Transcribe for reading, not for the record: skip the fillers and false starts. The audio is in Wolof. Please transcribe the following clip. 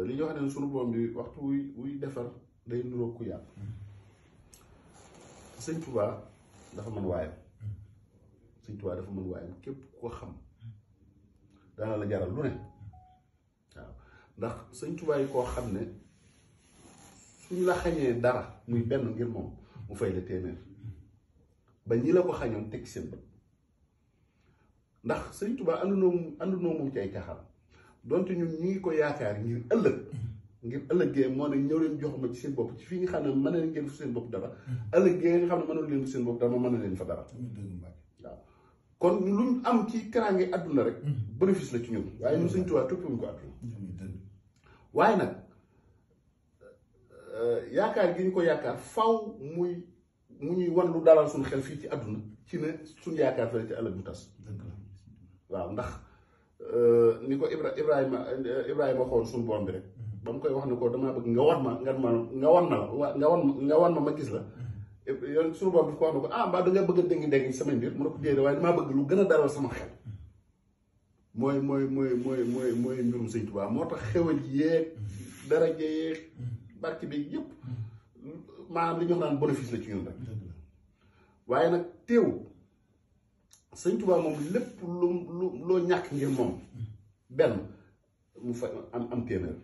li ñu wax ne sunu boom bi waxtu wuy defar day nuroo ku yàq sëñ Tuubaa dafa mën waayam sëñ Tuubaa dafa mën waayam képp ko xam dana la jaral lu ne waaw ndax sëñ Tuubaa yi koo xam ne suñ la xañee dara muy benn ngir moom mu fay la téeméer ba ñi la ko xañoon teg seen bët ndax sëñ Tuubaa àndunoo moom ci ay caaxaan donte ñun ñu ngi ko yaakaar ngir ëllëgee moo ne ñëw leen jox ma ci seen bopp ci fii nga xam ne mën na leen ngeen fu seen bopp dara ëllëgee nga xam ne mënul leen fu seen bopp dara ma mën na leen fa dara waaw kon luñ am ci teraange àdduna rek bénéfice la ci ñun waaye ñun sëñ Tuubaa toppiwuñ ko àdduna waaye nag yaakaar gi ñu ko yaakaar faw mu ñuy wan lu dalal suñu xel fii ci àdduna ci ne suñu yaakaar fële ci ëllëg bu tas waaw ndax ni ko Ibrahima xool suñu borom bi rek ba mu koy wax ne ko damaa bëgg nga wan ma ma gis la yoon suñu borom bi ko wax ne ko mbaa da nga bëgg a dégg sama mbir mu ne ko déedéet waaye damaa bëgg lu gën a dalal sama xel mooy mbirum sëñ Tuubaa moo tax xewal yéeg daraja yéeg barke bi yëpp maanaam li ñu wax naan bénéfice la ci ñun rek waaye nag teewul sëñ Tuubaa moom lépp loo ñàkk ngir moom benn mu fa am téeméer